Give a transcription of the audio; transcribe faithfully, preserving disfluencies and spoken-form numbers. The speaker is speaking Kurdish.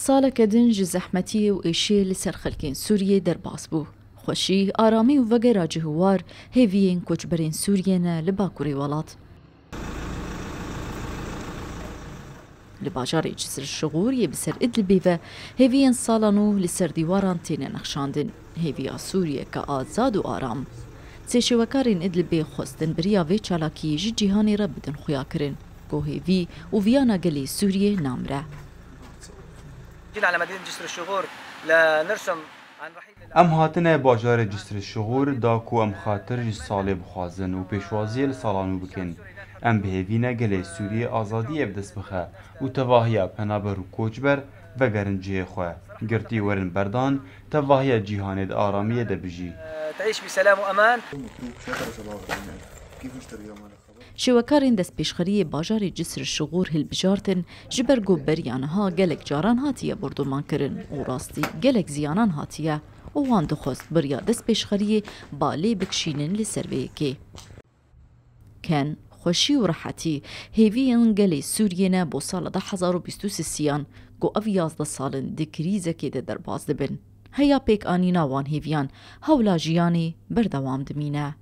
Saleke din ji zehmetiyê û êşê li ser xelkên Sûriyê derbas bû. Xweşî, aramî û vegera cihûwar hêviyên koçberên Sûriyê ne li bakurê welat. Li bajarê Cisr Şixûr yê bi ser Idlibê ve hêviyên sala nû li ser dîwaran têne nexşandin. Hêviya Sûriyeke azad û aram. Sê şêwekarên Idlibê xwestin beriya vê çalakiyê ji cîhanê re bidin xuyakirin, ku hêvî û viyana gelê Sûriyê namire. جينا على مدينة جسر الشغور لنرسم عن رحيل Em hatine bajarê Cisr Şixûr da ku em xatir ji salê bixwazin û pêşwaziyê li sala nû bikin. Em bi hêvî ne gelê Sûriyê azadiyê bi dest bixe û tevahiya penaber û koçber vegerin cihê xwe. Girtî werin berdan, tevahiya cîhanê di aramiyê de bijî. تعيش بسلام وأمان. Şêwekarên destpêşxeriyê bajarê Cisr Şixûr hilbijartin, ji ber ku beriya niha gelek caran hatiye bordomankirin û rastî gelek ziyanan hatiye û wan dixwest beriya destpêşxeriyê balê bikişînin li ser vê yekê. Ken, xweşî û rehetî hêviyên gelê Sûriyê ne bo sala du hezar û bîst û sisiyan, ku ev yazdeh sal in di krîzekê de derbas dibin. Heya pêkanîna wan hêviyan, hewla jiyanê berdewam dimîne.